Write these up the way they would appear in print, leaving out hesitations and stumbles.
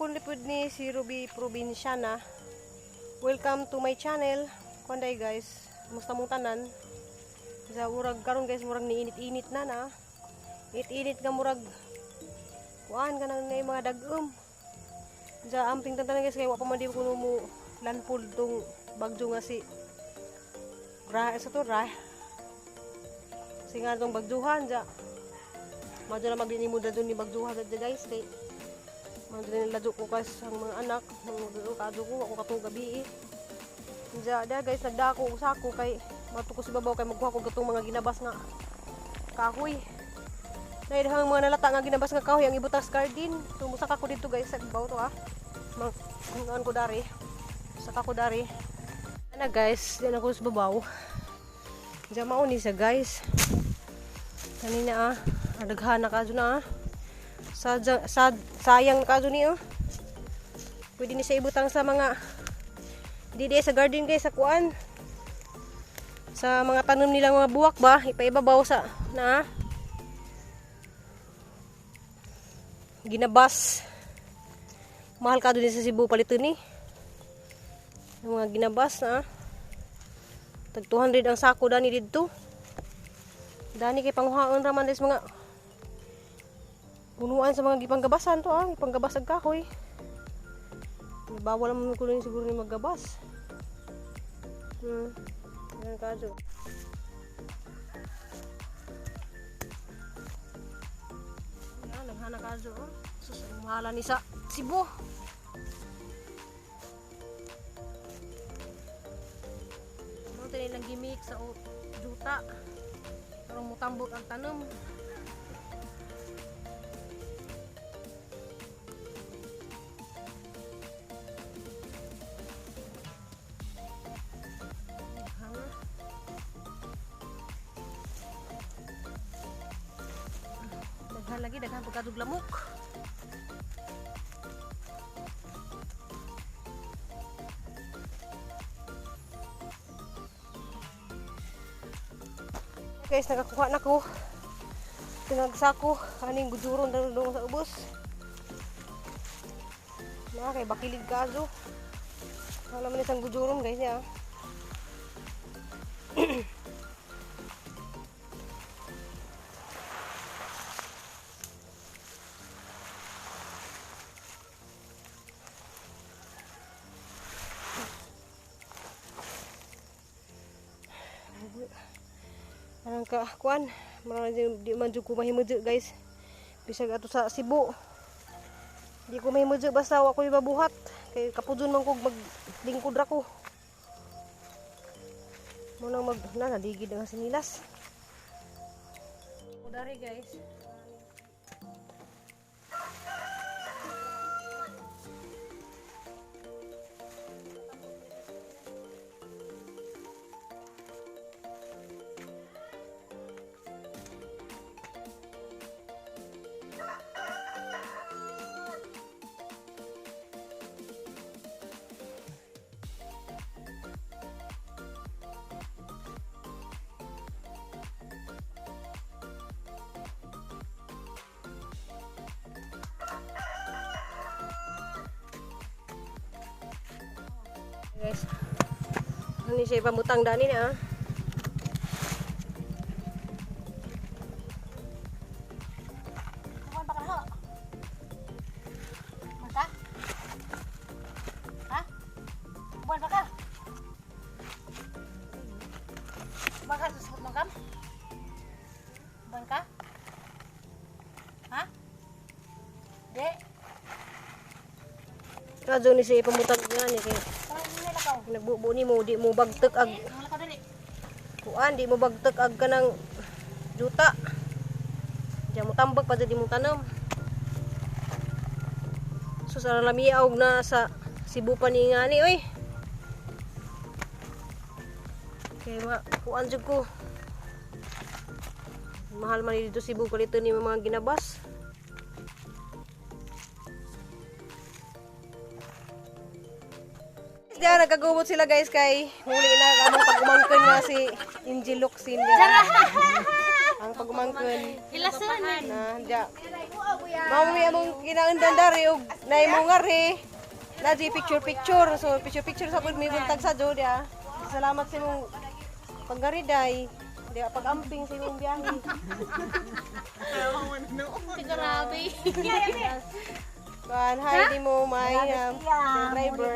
Lipod ni si Ruby Probinsyana. Welcome to my channel. Kuanday guys, kumusta mong tanan? Sa murag karon guys, murag niinit-init na na. Init-init nga murag kuan kanang na mga dag-om. Sa amping tanan guys kay wa pa man di kuno mo landfall tong bagyo nga si ra sa to ra. Singa tong bagjuhan ja. Madyo na magdini mo dadun ni bagjuhan sa guys kay madyo na ladyo ko kas ang mga anak, mga kadyo ko ako katong gabi eh. Ja, da guys nagdako og sako kay mato ko sa babaw kay magkuha ko gatong mga ginabas nga kahoy. Naidahang mga nalata nga ginabas nga kahoy ang ibutas garden. So musaka ko dito guys sa babaw to ah. Mag ko dari. Saka ko dari. Ana guys, diyan ako sa babaw. Diyan mao ni siya guys. Kanina ah, daghan na kadyo na ah. Sayang kadyo ni oh. Pwede ni siya ibutang sa mga didi sa garden guys, sa kuan. Sa mga tanom nilang mga buwak ba, ipaibabaw sa na ginabas. Mahal kadyo ni sa Cebu paliton ni. Yung mga ginabas na tag 200 ang sako dani didto. Dani kay panghuhaon ra man des mga punuan sa mga gipanggabasan to ah, gipanggabasan ag kahoy. Bawal man ko siguro ni maggabas. Yan kadyo. Yan naghana kadyo oh. Sus, ang mahala ni sa Cebu. Mo tini lang gimik sa juta. Pero mutambok ang tanom. Daghan lagi, daghan pagkadug lamok. Guys, nakakuha na ko. Tinagsako aning gujuron dong sa ubos. Na kay bakilid kazo. Wala man isang gujuron guys ya. Arang ka kuan, di man jud ko mahimudyo guys. Bisag ato sa Cebu. Di ko mahimudyo basta wa ko ibabuhat kay kapudon man kog maglingkod ra ko. Mo nang mag na naligid ang sinilas. Dari guys. Guys, ano siya ipamutang dani na ah. Buwan pa ka na ho? Buwan ka? Ha? Buwan pa ka? Buwan ka? Susukot mo kam? Buwan ka? Ha? Di? Radyo ni siya ipamutang niya ni kay nagbubo ni mo, di mo bagtek ag kuan, di mo bagtek ag kanang juta. Diyan mo tambak pa di mo tanom. So sa lamiaw na sa Cebu pa ni nga ni oy. Kay ma kuan jud ko. Mahal man dito Cebu kalito ni mga ginabas. Diyan, nagkagubot sila guys kay huli na among pag-umangkon nga si Angel Locsin. Ang pagumangkon. Ilasan. Na diya. Mao mi among ginaundan dari og naay mo ngari. Na di picture picture. So picture picture sa pud mi buntag sa do diya. Salamat sa imong panggariday. Diya pag-amping sa imong biyahe. Grabe. Kuan, hi di mo may driver.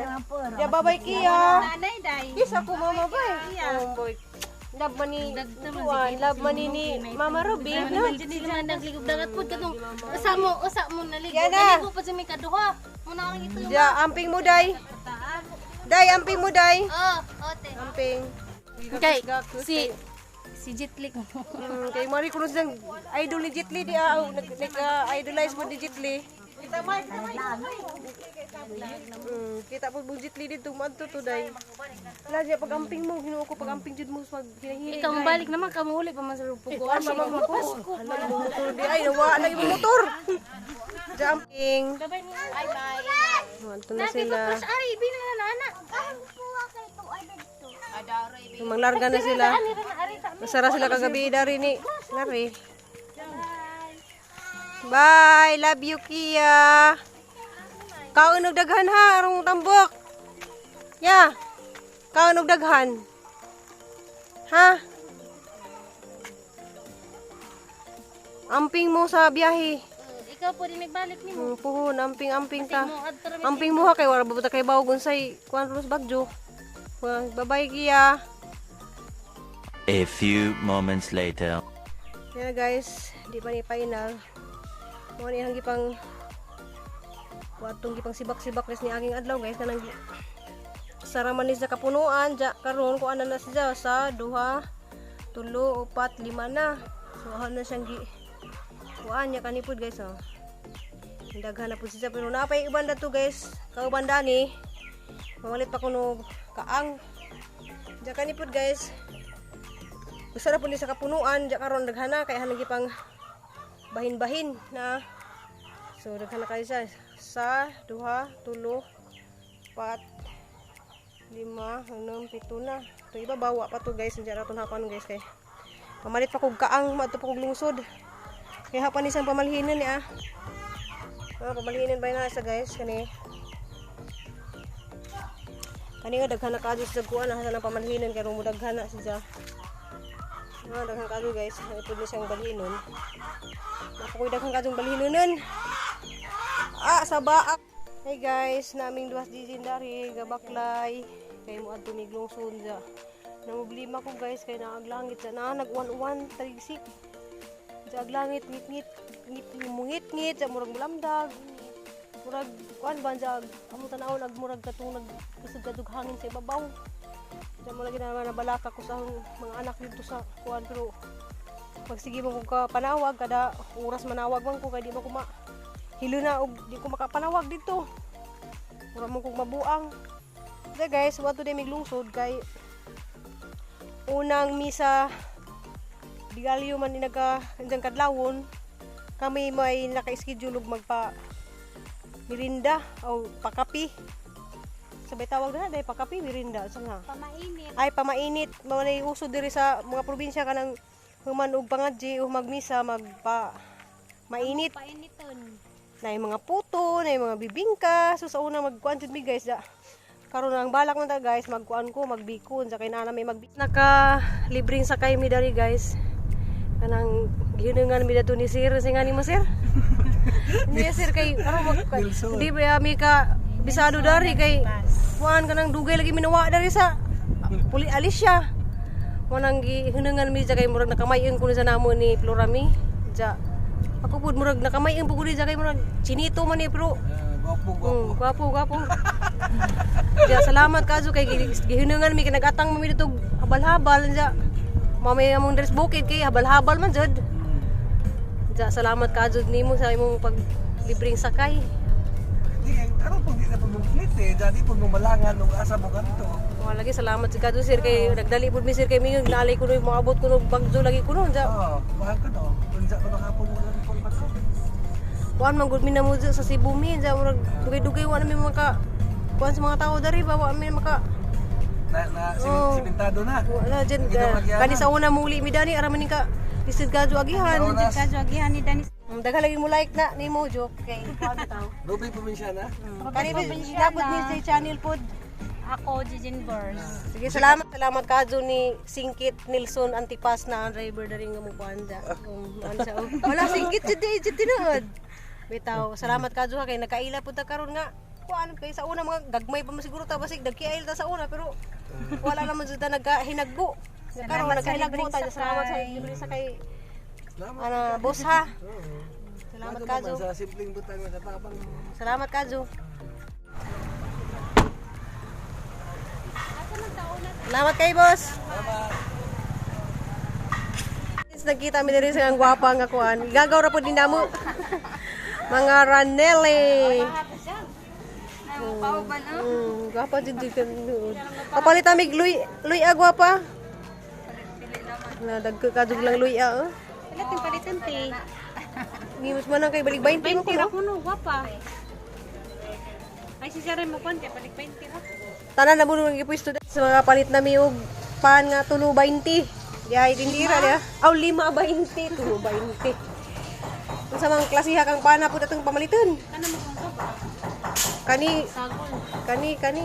Ya babay Kia. Nanay day. Yes, ako mama bay. Oh boy. Love man ni Kuan, love man ni Mama Ruby, no? Sila man nagligog dagat po katong usa mo usa mo naligo. Yan na. Naligo pa sa may kaduha. Muna ang ito yung Diya, amping mo day. Day, amping mo day. Oh, ote. Amping. Kay si si Jitlik. Kay mari kuno siyang idol ni Jet Li di ah, nag, nag idolize mo ni Jet Li. Kita po mo Jet Li dito maadto to day. Wala siya pag-amping mo, Ginoo ko pag-amping jud mo sa pag hinahinay. Ikaw balik naman kamo uli pa man sa puguan. Asa man ko? Hala imong motor di ay nawa na imong motor. Jumping. Bye bye. Maadto na sila. Ari bi na na ana. Manglarga na sila. Masara sila kagabi dari ni. Lari. Bye! Love you, Kia! Kaon og daghan ha, arong tambok. Ya. Kaon og daghan. Ha? Amping mo sa biyahe. Ikaw po din nagbalik nimo. Puhon, amping-amping ka. Mo adto ra Amping mo ha kay wala ba kay bawog unsay kuan ros bagyo. Bye-bye, Kia. A few moments later. Yan na guys, di pa ni final. Mo ni ang gipang watong gipang sibak-sibak guys ni aging adlaw guys kanang sara man ni sa kapunuan ja karon kuan na na siya sa duha, tulo, upat, lima na. So na siyang gi kuan niya kanipod guys oh. Daghan na pud siya pero napay uban to guys. Kauban dani. Mamalit pa kuno kaang. Ja kanipod guys. Gusto na po ni sa kapunuan, diya karon daghan na kay hanang gipang bahin-bahin na. So daghan na kayo siya sa duha, tulo, pat, lima, enam, pito na. Ito iba bawa pa to guys, diyan na hapan guys kay. Pamalit pa kog kaang, maadto pa kog lungsod. Kay hapan ni siyang pamalhinan ni ah. Ah, pamalhinan ba na sa guys kani. Kani nga daghan na kaadto sa kuan na sa pamalhinan kay mo daghan na siya. Ah, daghan kaadto guys, ay pud ni siyang balhinon. Napakoy daghan kaadtong balhinonon. Ah, sa baak. Hey guys, naming duhas di dari gabaklay. Kay mo adto mig lungsod ja. Nangoblima ko guys kay naaglangit sa na nag-uwan-uwan taligsik. Sa aglangit ngit-ngit ngit mungit-ngit sa murag mulamdag. Murag kuan ba sa amo tan-awon ag murag katong nagkusog hangin sa ibabaw. Sa mo lagi na nabalaka ko sa akong mga anak dito sa kuan pero pagsige mo kong kapanawag kada oras manawag man ko kay di man ko ma hilo na og di ko makapanawag dito. Mura mo kong mabuang. So guys, wa today miglungsod kay unang misa digalyo man ni nagka andyan kadlawon kami may naka-schedule og magpa mirinda o pakapi. Sabay tawag na dahil pakapi mirinda sa nga. Pamainit. Ay pamainit mao nay uso diri sa mga probinsya kanang human og pangadji o magmisa magpa mainit Painiton. na yung mga puto, na yung mga bibingka. So sa una magkuan jud mi guys da. Karon ang balak man ta guys, magkuan ko, magbikon sa kay nana may mag naka libreng sakay mi dari guys. Kanang gihinungan mi dato ni sir, sing ani mo sir? Hindi sir kay aron mag di ba mi ka bisado dari kay kuan kanang dugay lagi minawa dari sa Puli Alicia. Mo nang gihinungan mi sa kay murag nakamayon kuno sa namo ni Florami. Ja. Ako pud murag nakamayon pud ko di sa kay murag chinito man ni pero Gwapo, gwapo. Gwapo, gwapo. Ja, salamat kaso kay gihinungan mi kay nagatang mi dito habal-habal ja. Mamay among dress bukid kay habal-habal man jud. Ja, salamat kaso nimo sa imong pag libreng sakay. Di, karon pag di na pag mong eh. Dati pag malangan nung asa mo kanto. Mga lagi salamat si kaso sir kay nagdali pud mi sir kay mingon nalay kuno moabot kuno bagyo lagi kuno ja. Oo, mahal ko no. Unsa ko nakapon mo lang pag paso. Kuan man gud mi na mo sa Cebu mi ja murag dugay-dugay wa na mi maka kuan sa mga tao dari ba wa mi maka na Oh. simentado na. Wala dyan. Hindi na magyanan. Kani sa una muli mi dani ara man ning ka lisod kadyo agihan. Sa una, Kadyo agihan ni Danis. Daghan lagi mo like na nimo joke kay kuan taw. Ruby probinsyana. Kani dapat ni sa channel pod. Ako, Jijin Bors. Sige, salamat. Salamat kadyo ni Singkit Nilson Antipas na ang driver na rin nga mo kuan da. Ano siya, oh. Wala singkit jud di jud tinuod. Bitaw, salamat kadyo ha kay nakaila pud ta karon nga. Kuan kay sa una mga gagmay pa man siguro ta basig dagkiail ta sa una pero wala naman jud ta nagkahinagbo. Karon Salamat sa nagkahinagbo libreng ta. Salamat sa sakay. libreng sakay. Salamat. Ana boss ha. Oo. Salamat Bago kadyo. naman sa simpleng butang nga katabang. Salamat kadyo. Salamat kay boss. Since nagkita mi diri sa ang gwapa nga kuan. Gagaw ra pud ni namo. Mga Ranele. Gwapa jud jud kan. Kapalit amig luy luy gwapa. Na dagko ka jud lang luy oh. Palit yung palitan, te. Ni mas man ang kay balik 20 mo 20 ra kuno. kuno, gwapa. Ay, si Sir mo kwan, kay balik 20 ra. Tanan na mo nung gipwesto sa mga palit na mi og pan nga tulo 20. Diay tindira dia. Aw 5.20 tulo 20. Unsa mang klasiha kang pana pud atong pamaliton. Ano mo kung ba? Kani Sagol. kani kani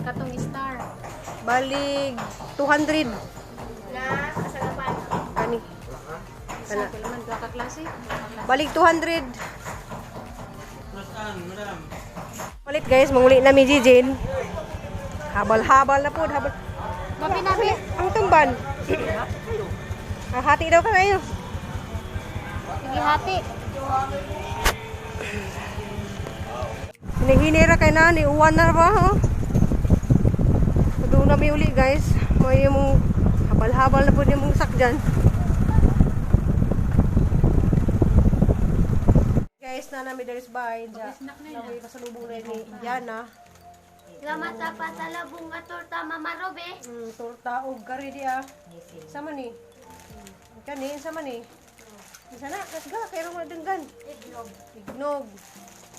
Katong star. balig 200 Na, kasagapan. kani. Sagol man, duha ka klase. Balig 200. Palit guys, manguli na mi Jijin. Habal-habal na pud, habal. Mapinabi. Ang tumban. Ah, hati daw ka kayo. Sige, hati. Hinihinira kay nani, uwan na ba oh. Doon na mi uli guys. May yung habal-habal na po yung sakdyan. Guys, na nami there is bahay dyan. Nakoy kasalubong na ni Yana. Salamat sa pasalabong nga torta, Mama Robe. Torta og kare di ah. Sama ni. Kani, sama ni. Isa na, kasga, pero mo denggan. Ignog. Ignog.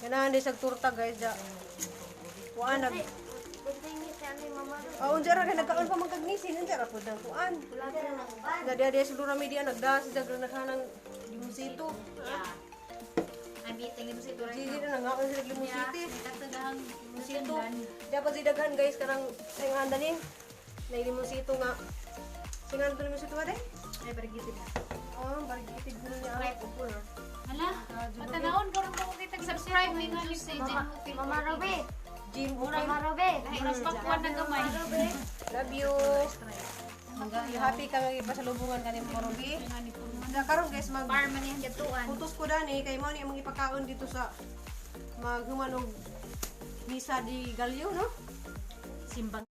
Ganahan di sa torta guys da. Kuan nag Kunting siya ni Mama Robe. Ah, unsa ra kay nagkaon pa man kagnisin, unsa ra pud ang kuan. Gadi adi siguro mi diyan nagdas sa naghanang limosito. Abi, tingin mo si Turay. Gigi na nangaon sila limosito. Katagahang Limosito. Dapat si daghan guys karang ay nga ni. Nay limosito nga. Singan to limosito ade? Ay, barigitid na. Oh, barigitid mo niya. Hala, patanawon ko rin ko kita subscribe ni nga si Mama Robe. Jim Mama Robe. Mas pakuan na gamay. Love you. You happy ka nga ipasalubungan ka ni Morobi? Na karon guys mag Farm man yung gatuan. putos ko dani kay mo ni among ipakaon dito sa maghumanog misa di Galyo no? Simbang.